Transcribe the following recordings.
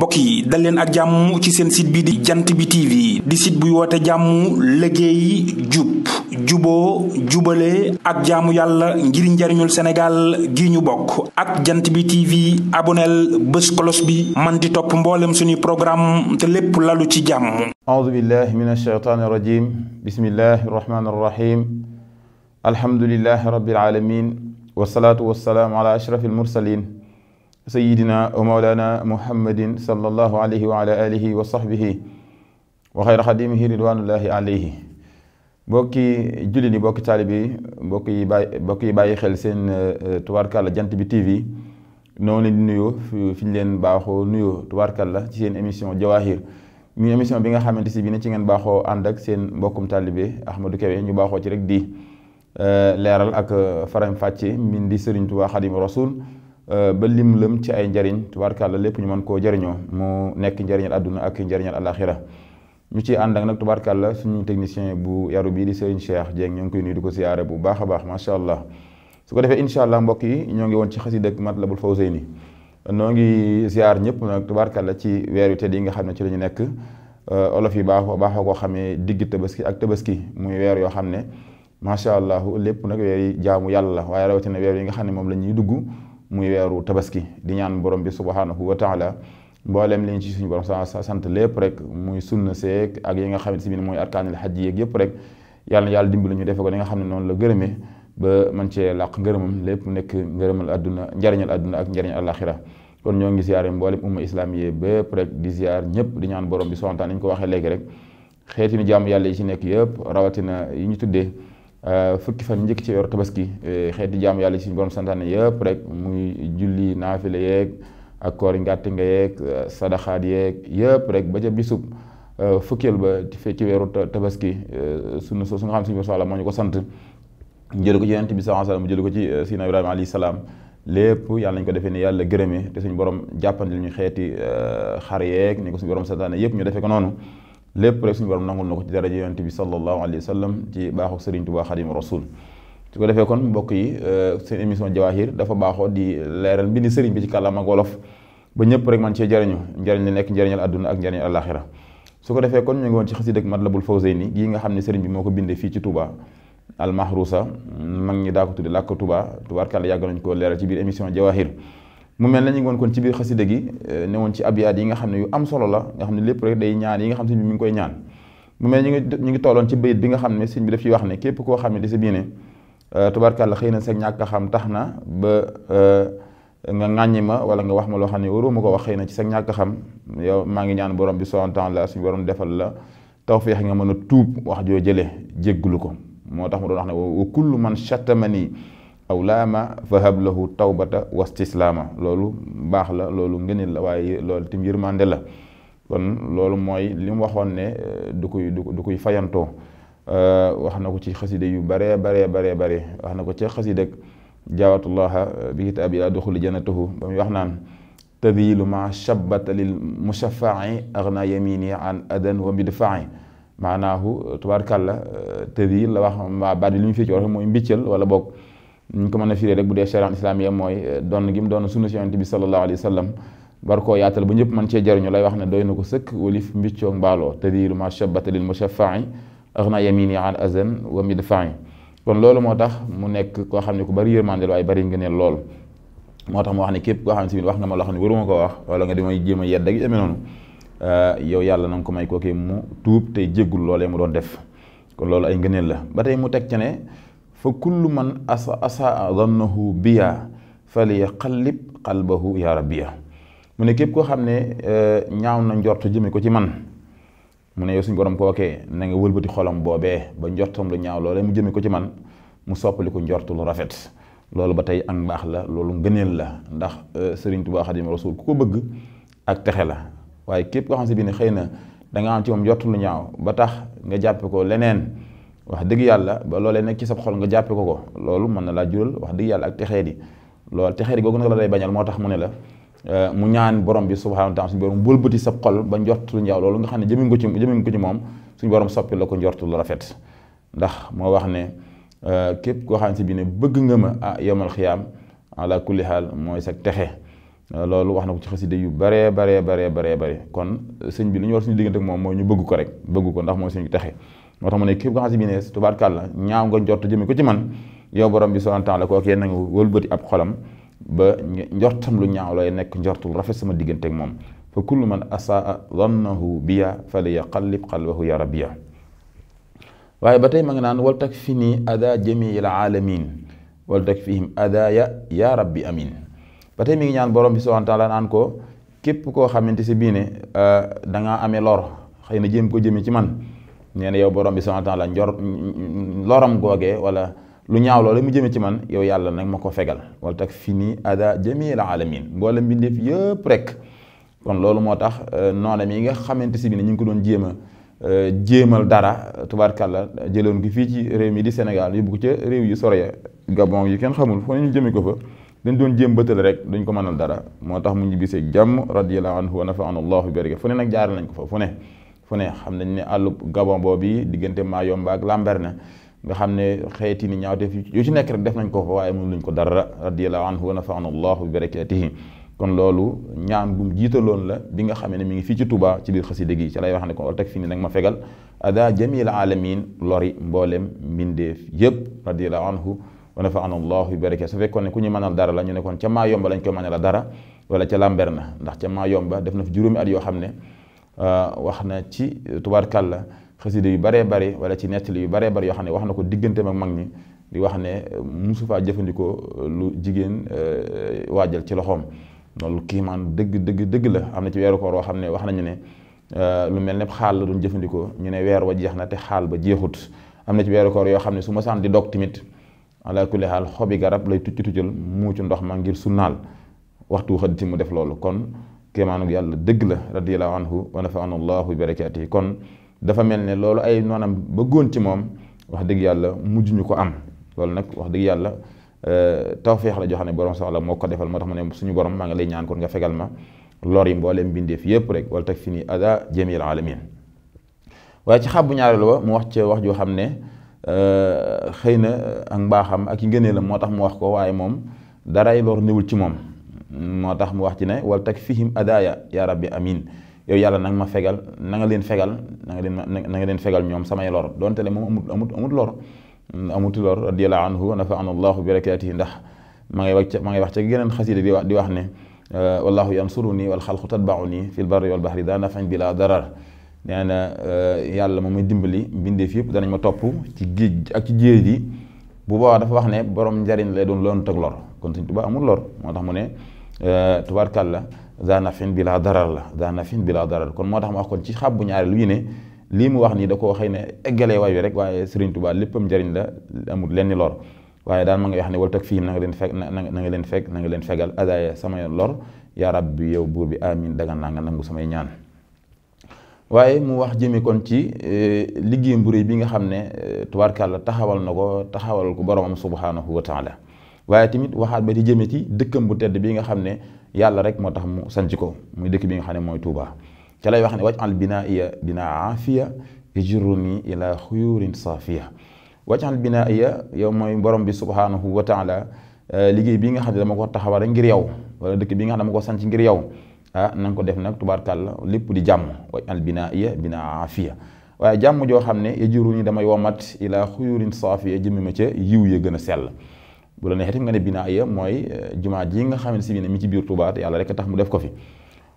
mbokk yi dal leen ak jàmm ci seen site bi di jant bi TV di site buy woote jàmm liggéey jub juboo jubale ak jaamu yàlla ngir njariñul Sénégal gi ñu bokk ak jant bi TV aboneel bés kolos bi man di topp mboolem suñuy programme te lépp lalu ci jàmm. a'uuzu billahi minash shaytaanir rajiim bismillahir rahmaanir rahiim alhamdulillahi rabbil aalamiin wassalaatu wassalaamu ala ashrafil mursaliin sayyidina wa mawlana muhammadin sallallahu alayhi wa ala alihi wa sahbihi wa xayra xadimihi ridwanullahi alayhi. mbokki julli ni mbokki taalibi mbokk yi bàyyi xel seen tubaarkàlla jant bi TV noonu leen di nuyoo fi ñu leen baaxoo nuyoo tubaarkàlla ci seen émission Jawahir muy émission bi nga xamante si bi ne ci ngeen baaxoo ànd ak seen mbokkum taalibe Ahmadou Kébé ñu baaxoo ci rek di leeral ak faram fàcce mbindi Sëriñ Tuubaa Xaadimu Rasuul ba lim lëm ci ay njariñ tubaarkàlla lépp ñu mën koo jariñoo mu nekk njariñal àdduna ak njariñal àllaaxira ñu ci ànd ak nag tubaarkàlla suñu technicien bu yaru bii di Serigne Cheikh Dieng ñoo ngi koy nuyu di ko siyaare bu baax a baax macha allah. su ko defee incha allah mbokk yi ñoo ngi woon ci xasida ak Matlabul Fawzayni noo ngi siyaar ñëpp nag tubaarkàlla ci weer yu tedd yi nga xam ne ci la ñu nekk olof yi baaxoo koo xamee digg tabaski ak tabaski muy weer yoo xam ne macha allah lépp nag weer yi jaamu yàlla la waaye rawatina weer yi nga xam ne moom la ñuy dugg muy weeru tabaski di ñaan borom bi subhanahu wa taala mboolem liñ ci suñu borom sant lépp rek muy sunna seeg ak yi nga xam ne si biir mooy arkaanil xaj yeeg yëpp rek yàlla na yàlla dimbali ñu defe ko li nga xam ne noonu la gërëmee ba man cee làq ngërëmam lépp nekk ngërëmal àdduna njariñal àdduna ak njariñal àlaxira kon ñoo ngi ziyaare mboolem umma islam yi bépp rek di ziyaar ñëpp di ñaan borom bi subhanahu wa taala ni ñu ko waxee léegi rek xeeti ni jaamu yàlla yi ci nekk yëpp rawatina yi ñu tuddee fukki fan njëkk ci weeru tabaski xeeti jaamu yàlla ci borom santaane yëpp rek muy julli naafile yeeg ak koor ngàtt nga yeeg sadaxaat yeeg yëpp rek ba ca bisub fukkeel ba ci weeru tabaski sunu su nga xam suñu borom moo ñu ko sant jël ko ci yonent bi sallallahu alayhi wasallam mu jël ko ci Sina Ibrahima alayhi salaam lépp yàlla nañ ko defee ni yàlla gërëmee te suñu borom jàppandil ñu xeeti xar yeeg ni ko suñu borom santaane yëpp ñu defee ko noonu lépp rek suñu borom nangul na ko ci daraja yonent bi sallallahu alayhi wa sallam ci baaxu Sëriñ Tuubaa Xaadimu Rasuul su ko defee kon mbokk yi seen émission Jawahir dafa baaxoo di leeral mbindi sëriñ bi ci kàllaama ak wolof ba ñëpp rek man cee jariñu njariñ li nekk njariñal àdduna ak njariñal àllaaxira su ko defee kon ñu ngi woon ci xasida ak Matlabul Fawzayni gii nga xam ne sëriñ bi moo ko bindee fii ci Touba al mahrusa mag ñi daa ko tudde làkk Touba tubaarkàlla yàgg nañ ko leeral ci biir émission Jawahir mu mel na ñu ngi woon kon ci biir xasida gi ne woon ci abyaat yi nga xam ne yu am solo la nga xam ne lépp rek day ñaan yi nga xam ne mi ngi koy ñaan mu mel ñu ngi tolloon ci bayit bi nga xam ne sëñ bi daf ciy wax ne képp koo xam ne di sa biine tubaarkàlla xëy na sa ñàkk a xam tax na ba nga ŋàññi ma wala nga wax ma loo xam ne waroo ma ko wax xëy na ci sa ñàkk a xam yow maa ngi ñaan borom bi subhaanahu wa taala suñu borom defal la tawfiix nga mën a tuub wax joo jële jégglu ko moo tax mu doon wax ne wa kullu man shatamani aw laama fahab lahu tawbata wastislaama loolu baax la loolu ngëneel la waaye loolu tim yërmande la kon loolu mooy li mu waxoon ne du koy fayantoo wax na ko ci xasida yu bare wax na ko ci xasida ak jaawatullaha bi kitaabi ila duxuli jannatahu ba muy wax naan tadilu ma shabbata lil mushaffa'i aghna yamini an adan wa bidfa'i maanaahu tubaarkàlla tadil la wax ma baat bi li ñu fii ci wax mooy mbiccal wala boog ñu ko mën a firee rek bu dee charia islamiya mooy doon gi mu doon sunna si yonent bi sallallahu alayhi wa sallam bar koo yaatal ba ñëpp mën cee jariñu lay wax ne doy na ko sëkk walif mbiccoog mbaaloo tadilu ma shabbata lil mushaffa'i aghna yamini an azan wa midfa'i kon loolu moo tax mu nekk koo xam ne ku bari yërmande waaye bari ngëneel lool moo tax mu wax ne képp koo xam ne si wax nga ma loo xam ne waruma ko wax wala nga damay jéem a yedd ak demee noonu yow yàlla na nga ko may kookee mu tuub tey jéggul loolee mu doon def kon loolu ay ngëneel la ba tey mu teg ca ne fa kullu man asaa dannahu biya falyaqallib qalbahu ya rabbiya mu ne képp koo xam ne ñaaw na njort jëme ko ci man mu ne yow suñu borom kookee na nga wëlbati xolam boobee ba njortam lu ñaaw loolee mu jëme ko ci man mu soppali ko njort lu rafet loolu ba tey ak mbaax la loolu ngëneel la ndax Sëriñ Tuubaa Xaadimu Rasuul ku ko bëgg ak texe la waaye képp koo xam si bi ne xëy na da nga am ci moom njort lu ñaaw ba tax nga jàppe ko leneen wax dëgg yàlla ba loolee nekk ci sa xol nga jàppe ko loolu mën na laa jural wax dëgg yàlla ak texee di loolu texee di googu nag la lay bañal moo tax mu ne la mu ñaan borom bi subhaanahu wa taala suñu borom wëlbati sa xol ba njort lu ñaaw loolu nga xam ne jëmee ko ci moom suñu borom soppi la ko njort lu rafet ndax moo wax ne képp koo xam ne si bi ne bëgg nga ma yawmal xiyaam ala kulli xaal mooy sa texe loolu wax na ko ci xasida yu bare kon sëñ bi lu ñu war suñu diggante ak moom mooy ñu bëgg ko rek bëgg ko ndax mooy suñu texe moo tax mu ne képp nga xam si bi ne tubaarkàlla ñaaw nga njort jëme ko ci man yow borom bi subhaanahu wa taala kooku yéen na nga wëlbati ab xolam ba njortam lu ñaaw lay nekk njortul rafet sama diggante ak moom fa kullu man asaa dannahu biya fali yaqallib qalbahu ya rabbiya waaye ba tey ma nga naan wal tak fi nii ada jamiil alamin wal tak fihim adaya ya rabbi amin ba tey mi ngi ñaan borom bi subhaanahu wa taala naan ko képp koo xamante si bii ne da ngaa amee lor xëy na jéem ko jëme ci man nee na yow borom bi subhaanahu wa taala loram googee wala lu ñaaw loolu mu jëme ci man yow yàlla nag ma ko fegal wala tak fi nii ada jamiil alamin mboolem mbindeef yëpp rek kon loolu moo tax noonam yi nga xamante si bi ne ñu ngi ko doon jéemal dara tubaarkàlla jëloon ko fii ci réew mi di Sénégal yóbbu ko ca réew yu sore ya Gabon yi kenn xamul foo ñu jëme ko fa dañ doon jéem bëtal rek duñ ko mënal dara moo tax mu ñibbisee jàmm radiyallahu anhu wa nafa'ana allahu bi baraka fu ne nag jaar nañ ko fa fu ne xam nañ ne àllub Gabon boobu diggante Mayomba ak Lambaréné nga xam ne xeeti ni ñaawteef yu ci nekk rek def nañ ko fa waaye mënu luñ ko dara radiyallahu anhu wa nafa'ana allahu bi barakatihi kon loolu ñaan gum jiitaloon la bi nga xamee ne mi ngi fii ci Touba ci biir xasida gi ci lay wax ne ko wal tak fi ni nag ma fegal ada jamil alamin lori mboolem mbindeef yëpp radiyallahu anhu wa nafa'ana allahu bi barakatihi su fekkoon ne ku ñu mënal dara la ñu ne kon ca Mayomba lañ ko mënal dara wala ca Lambaréné ndax ca Mayomba def na fi juróomi at yoo xam ne wax na ci tubaarkàlla xasida yu baree bari wala ci nettali yu baree bari yoo xam ne wax na ko digganteem ak mag ñi di wax ne musu faa jëfandikoo lu jigéen waajal ci loxoom loolu kiimaan dëgg la am na ci weeru koor woo xam ne wax nañu ne lu mel ne xaal la doon jëfandikoo ñu ne weer wa jeex na te xaal ba jeexut am na ci weeru koor yoo xam ne su ma saan di dog tamit ala kulli xaal xobi garab lay tuccal muucu ndox ma ngir sunnaal waxtu xëdd si mu def loolu kon kiimaanu yàlla dëgg la radiyallahu anhu wa nafa'ana allahu bi barakatihi kon dafa mel ne loolu ay noonam bëggoon ci moom wax dëgg yàlla mujj ñu ko am loolu nag wax dëgg yàlla tawfeex la joo xam ne borom soxla moo ko defal moo tax mu ne suñu borom maa ngi lay ñaan kon nga fegal ma lor yi mbooleem mbindeef yépp rek wala tak fi ni ada jamil alamin waaye ci xàbbu ñaareelu ba mu wax ci wax joo xam ne xëy na ak mbaaxam ak yi ngëneelam moo tax mu wax ko waaye moom daray lor newul ci moom moo tax mu wax ci ne wala tak fihim adaya ya rabbi amin yow yàlla nag ma fegal na nga leen fegal ñoom samay lor donte le moom amut lor amuti lor radiyallahu anhu wa nafa'ana allahu bi barakatihi ndax ma ngay wax ca geneen xasida di wax ne wallahu yansuruni wal xalqu tatba'uni fil barri wal bahri daa naf'in bila darar nee na yàlla moom muy dimbali mbindeef yëpp danañ ma topp ci géej ak ci jéer ji bu boobaa dafa wax ne borom njariñ lay doon loonu teg lor kon Sëñ Tuubaa amul lor moo tax mu ne tubaarkàlla daa naf'in bila darar la daa naf'in bila darar kon moo tax mu wax kon ci xàbbu ñaare lu ne lii mu wax nii da koo xëy ne eggalee waay wi rek waaye Sëriñ Tuubaa léppam njariñ la amul lenni lor waaye daal ma nga wax ne wal tak fii na nga leen fegal adaya samay lor yaa rabbi yow buur bi amin dagan naa nga nangu samay ñaan waaye mu wax jëme kon ci liggéey bu réy bi nga xam ne tubaarkàlla taxawal ko boromam subhanahu wa taala waaye tamit waxaat ba di jëme ci dëkkam bu tedd bi nga xam ne yàlla rek moo tax mu sanc ko muy dëkk bi nga xam ne mooy Tuubaa ca lay wax ne waj'al binaa'iya binaa aafiya yajurruni ila xuyurin saafiya waj'al binaa'iya yow mooy borom bi subhanahu wa taala liggéey bi nga xam ne dama ko taxawal rek ngir yow wala dëkk bi nga xam ne dama ko sanc ngir yow na nga ko def nag tubaarkàlla lépp di jàmm waj'al binaa'iya binaa aafiya waaye jàmm joo xam ne yajurruni damay womat ila xuyurin saafiya jëmme ma ca yiw ya gën a sell bu la neexee nga ne binaa'iya mooy jumaa ji nga xam ne si bi ne mi ci biir Tuubaa te yàlla rek tax mu def ko fi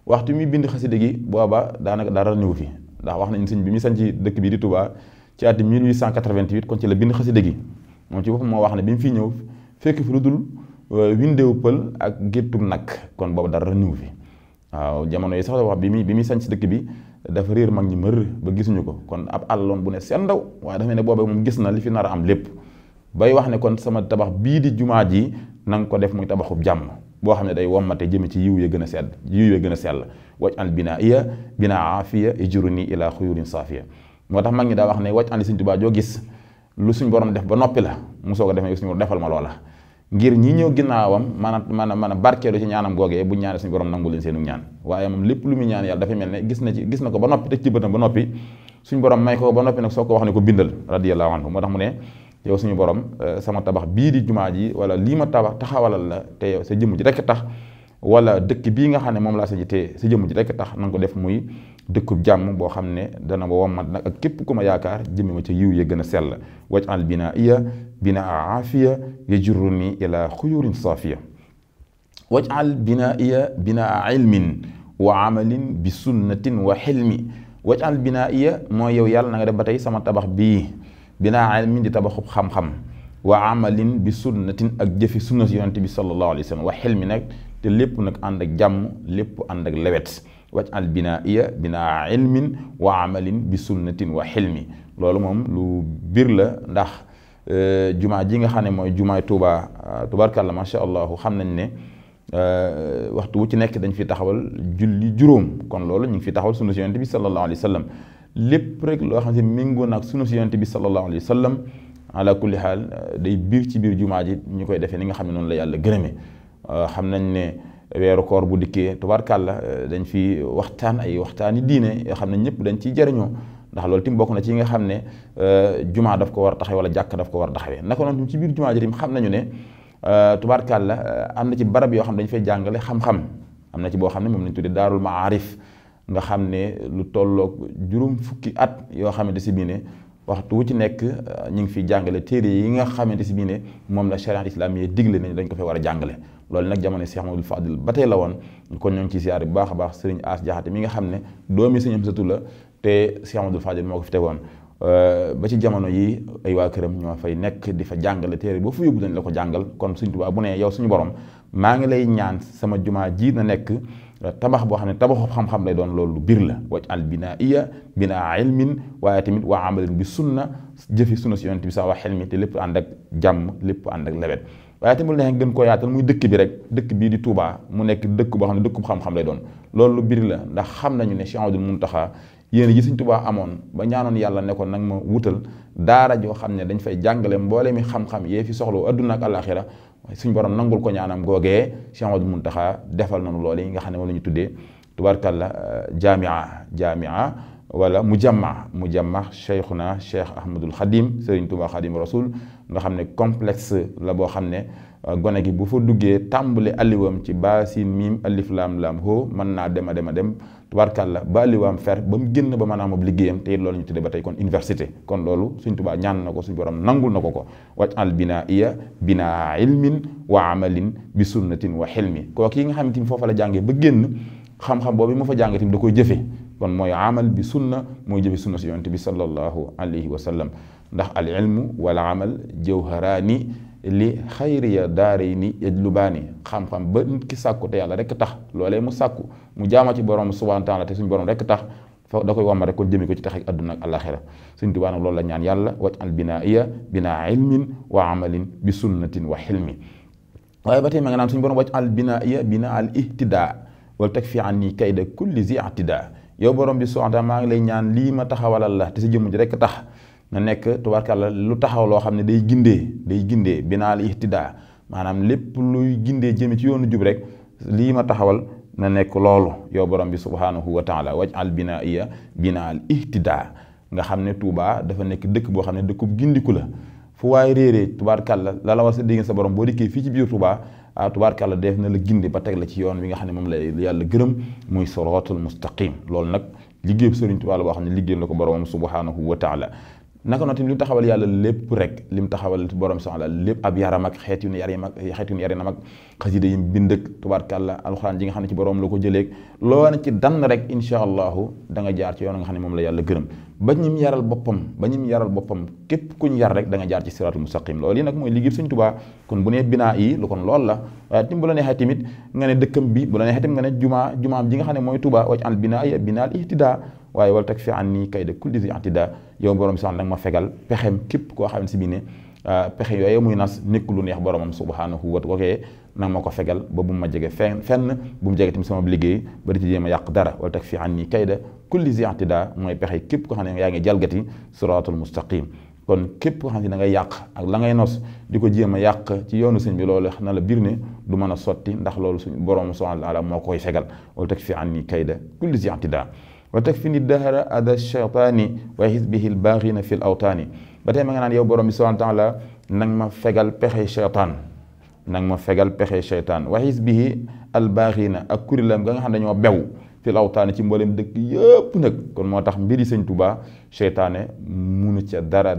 waxtu mi bind xasida gi booba daanaka dara ñëw fi ndax wax nañ sëñ bi mi sanc dëkk bi di Touba ci at 1888 kon ci la bind xasida gi moom ci boppam moo wax ne bi mu fii ñëw fekk fi lu dul windeewu pël ak géttug nag kon boobu dara ñëw fi waaw jamono yi sax wax bi muy sanc dëkk bi dafa réer mag ñi mër ba gisuñu ko kon ab àlloon bu ne seen ndaw waaye dafa ne booba moom gis na li fi nar a am lépp bay wax ne kon sama tabax bii di jumaa ji na nga ko def muy tabaxub jàmm boo xam ne day wommate jëme ci yiw ya gën a sell waj'al binaa'iya binaa aafiya yajurruni ila xuyurin saafiya moo tax mag ñi daa wax ne waj'al Sëñ Tuubaa joo gis lu suñ borom def ba noppi la mu soog a defee suñu defal ma loola ngir ñi ñëw ginnaawam maanaam barkeelu ci ñaanam googee bu ñaanee suñu borom nangu leen seenu ñaan waaye moom lépp lu muy ñaan yàlla dafay mel ne gis na ko ba noppi teg ci bëtam ba noppi suñ borom may ko ba noppi nag soo ko wax ne ko bindal radiyallahu anhu moo tax mu ne yow suñu borom sama tabax bii di jumaa ji wala lii ma tabax taxawalal la te yow sa jëmm ji rekk tax wala dëkk bii nga xam ne moom laa sañc te sa jëmm ji rek tax na nga ko def muy dëkkub jàmm boo xam ne dana ma wommat nag ak képp ku ma yaakaar jëme ma ca yiw ya gën a sell waj'al binaa'iya binaa aafiya yajurruni ila xuyurin saafiya waj'al binaa'iya binaa ilmin wa amalin bi sunnatin wa xilmi waj'al binaa'iya mooy yow yàlla na nga def ba tey sama tabax bii binaa ilmin di tabaxub xam-xam wa amalin bi sunnatin ak jëfi sunna si yonente bi sallallahu alayhi wa sallam wa xilmi nag te lépp nag ànd ak jàmm lépp ànd ak lewet waj'al binaa'iya binaa ilmin wa amalin bi sunnatin wa xilmi loolu moom lu bir la ndax jumaa ji nga xam ne mooy jumaay Tuuba tubaarkàlla macha allah xam nañ ne waxtu wu ci nekk dañ fi taxawal julli juróom kon loolu ñu ngi fi taxawal sunna si yonente bi sallallahu alayhi wa sallam lépp rek loo xam ne méngoo naag sunna si yonente bi sallallahu alayhi wa sallam ala kulli xaal day biir ci biir jumaa ji ñu koy defee ni nga xam ne noonu la yàlla gërëme xam nañ ne weeru koor bu dikkee tubaarkàlla dañ fi waxtaan ay waxtaani diine yoo xam ne ñëpp dañ ciy jëriñoo ndax loolu tim bokk na ci yi nga xam ne jumaa daf ko war a taxawee wala jàkk daf ko war a taxawee naka noonu ci biir jumaa ji tim xam nañu ne tubaarkàlla am na ci barab yoo xam ne dañu fay jàngale xam-xam am na ci boo xam ne moom lañ tuddee daarul maarif nga xam ne lu tolloog juróom fukki at yoo xamante si bii ne waxtu wu ci nekk ñu ngi fi jàngale téere yi nga xamante si bii ne moom la charia islamiyya digle ne dañ ko fay war a jàngale loolu nag jamono Cheikh Mamadou Fadil ba tey la woon kon ñoo ngi ci siyaar bu baax a baax sëriñ As Jaxate mi nga xam ne doomi sëñ Amsatu la te Cheikh Mamadou Fadil moo ko fi tegoon ba ci jamono yi ay waa këram ñoo fay nekk di fa jàngale téere boo fa yóbbu dañ la ko jàngal kon Sëriñ Tuubaa bu ne yow suñu borom maa ngi lay ñaan sama jumaa ji na nekk tabax boo xam ne tabaxu xam-xam lay doon loolu biir la waj'al binaa'iya binaa ilmin waaye tamit waa amalin bi sunna jëfi sunna si yonent bi sax waa xel mi te lépp ànd ak jàmm lépp ànd ak lewet waaye tamit lu neex gën koo yaatal muy dëkk bi rek dëkk bii di Touba mu nekk dëkk boo xam ne dëkkub xam-xam lay doon loolu biir la ndax xam nañu ne Cheikh Ahmadul Muntaxa yéen ji Sëriñ Tuubaa amoon ba ñaanoon yàlla ne ko nag ma wutal daara joo xam ne dañ fay jàngale mboole mi xam-xam yee fi soxla adduna ak alaxira suñ borom nangul ko ñaanam googee Cheikh Ahmadul Muntaxa defal nañu loolu yi nga xam ne moom la ñu tuddee tubaarkàlla jamia wala mujamma cheikhuna Cheikh Ahmadul Xadim Sëriñ Tuubaa Xadim Rasul nga xam ne complexe la boo xam ne gone gi bu fa duggee tàmbale alliwam ci baasin miim alif laam laam hoo mën naa dem a dem tubaarkàlla ba alliwaam fer ba mu génn ba mën a am liggéeyam te loolu ñu tuddee ba tey kon université kon loolu Sëriñ Tuubaa ñaan na ko suñu borom nangul na ko waj'al binaa'iya binaa ilmin wa amalin bi sunnatin wa xilmi kooku yi nga xamante ni foofa la jàngee ba génn xam-xam boobu mu fa jàngee tamit da koy jëfe kon mooy amal bi sunna mooy jëfe sunna si yonent bi sallallahu alayhi wa sallam ndax al ilmu wal amal jawharaani li xayriya daarayni yajlubaani xam-xam ba nit ki sàkku te yàlla rek tax loolee mu sàkku mu jaama ci borom subhaanahu wa taala te suñu borom rek tax fa da koy wamma rek kon jëme ko ci tax ak àdduna ak alaxira Sëriñ Tuubaa nag loolu la ñaan yàlla waj'al binaa'iya binaa ilmin wa amalin bi sunnatin wa xilmi waaye ba tey ma nga naan suñu borom waj'al binaa'iya binaa al ihtidaa wal takfi anni kayda kulli zi i'tidaa yow borom bi subhaanahu wa taala maa ngi lay ñaan lii ma taxawalal la te si jëmm ji rek tax na nekk tubaarkàlla lu taxaw loo xam ne day gindee binaal ihtidaa maanaam lépp luy gindee jëme ci yoonu jub rek lii ma taxawal na nekk loolu yow borom bi subhaanahu wa taala waj'al binaa'iya binaal ihtidaa nga xam ne Touba dafa nekk dëkk boo xam ne dëkkub gindiku la fu waaye réeree tubaarkàlla la war sa dégg sa borom boo dikkee fii ci biir Touba tubaarkàlla def na la gindi ba teg la ci yoon wi nga xam ne moom la yàlla gërëm muy siraatul mustaqim loolu nag liggéey Sëriñ Tuubaa la boo xam ne liggéey la ko boromam subhaanahu wa taala naka noonu tamit li mu taxawal yàlla lépp rek li mu taxawal borom soxla lépp ab yaram ak xeetu yarinam ak xasida yi bind ak tubaarkàlla alxuraan ji nga xam ne ci borom la ko jëleeg loo ne ci dann rek incha allahu da nga jaar ci yoon nga xam ne moom la yàlla gërëm ba ñim yaral boppam képp kuñ yar rek da nga jaar ci siraatul mustaqim loolu yi nag mooy liggéey Sëriñ Tuubaa kon bu nee binaa yi lu kon loolu la waaye tim bu la neexee tamit nga ne dëkkam bi bu la neexee tamit nga ne jumaam ji nga xam ne mooy Tuubaa waj'al binaa'iya binaal ihtidaa waaye wala takfi anni kayda kulli zi i'tidaa yow borom bi sax nag ma fegal pexem képp koo xam ne si bii ne pexe yooyu muy nas nekk lu neex boromam subhaanahu wa taala nag ma ko fegal ba bu ma jege fenn bu mu jege tamit sama liggéey ba di ci jéem a yàq dara wala takfi anni kayda kulli zi i'tidaa mooy pexe képp koo xam ne yaa ngi jalgati siraatul mustaqim kon képp koo xam ne da ngay yàq ak la ngay nos di ko jéem a yàq ci yoonu sëñ bi loolu na la bir ne du mën a sotti ndax loolu suñu borom subhaanahu wa taala moo koy fegal wala takfi anni kayda kulli zi i'tidaa wa takfini dahra ada shaytaani wa hizbihi albaaghina fi l awtaani ba tey ma nga naan yow borom bi subhaanahu wa taala nag ma fegal pexe shaytaan nag ma fegal pexe seytaan wa hizbihi albaaxiina ak kuréelam ga nga xam ne dañoo bew fi lawtaane ci mboolem dëkk yëpp nag kon moo tax mbiri sëñ Tuubaa seytaane munu ca dara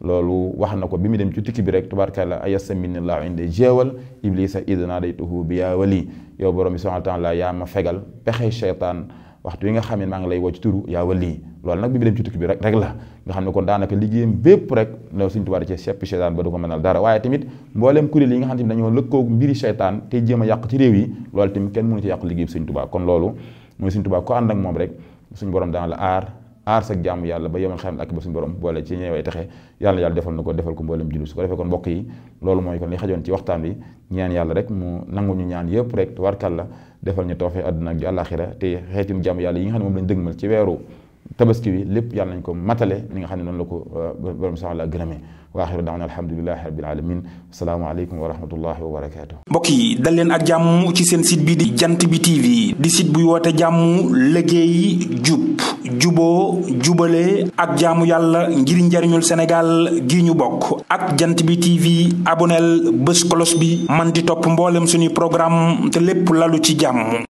loolu wax na ko bi mu dem ci tukki bi rek tubaarkalla ayasaminillahu inde jeewal iblisa id naadaytuhu bi yaa wali yow borom bi subhaanahu wa taala yaa ma fegal pexe seytaan waxtu wi nga xam ne maa ngi lay woo ci turu yaa wali loolu nag bi mu dem ci tukki bi rek la nga xam ne kon daanaka liggéeyam bépp rek loolu Sëñ Tuubaa da cee seppi seytaan ba du ko mënal dara waaye tamit mbooleem kuréel yi nga xam ne dañoo lëkkoo mbiri seytaan te jéem a yàq ci réew yi loolu tamit kenn mënu ci yàq liggéey Sëñ Tuubaa kon loolu mooy Sëñ Tuubaa ko ànd ak moom rek suñu borom dana la aar sa jaamu yàlla ba yemal xam ak ba suñu borom boole ci ñëwee texe yàlla defal na ko defal ko mboolem jullit su ko defee kon mbokk yi loolu mooy kon li xajoon ci waxtaan bi ñaan yàlla rek mu nangu ñu ñaan yëpp rek tubaarkàlla defal ñu tawfeex àdduna ak àllaaxira te xeetum jaamu yàlla yi nga xam ne moom lañ dëgmal ci weeru tabaski bi lépp yàlla nañ ko matale ni nga xam ne noonu la ko borom saxla gërëmee wa axiru da'waana alhamdulillahi rabbil alamin assalaamu aleykum wa rahmatullahi wa barakaatu. mbokk yi dal leen ak jàmm ci seen site bi di jant bi TV di site buy woote jàmm liggéey jub juboo jubale ak jaamu yàlla ngir njariñul Sénégal gi ñu bokk ak jant bi TV aboneel bés kolos bi man di topp mboolem suñuy programme te lépp lalu ci jàmm.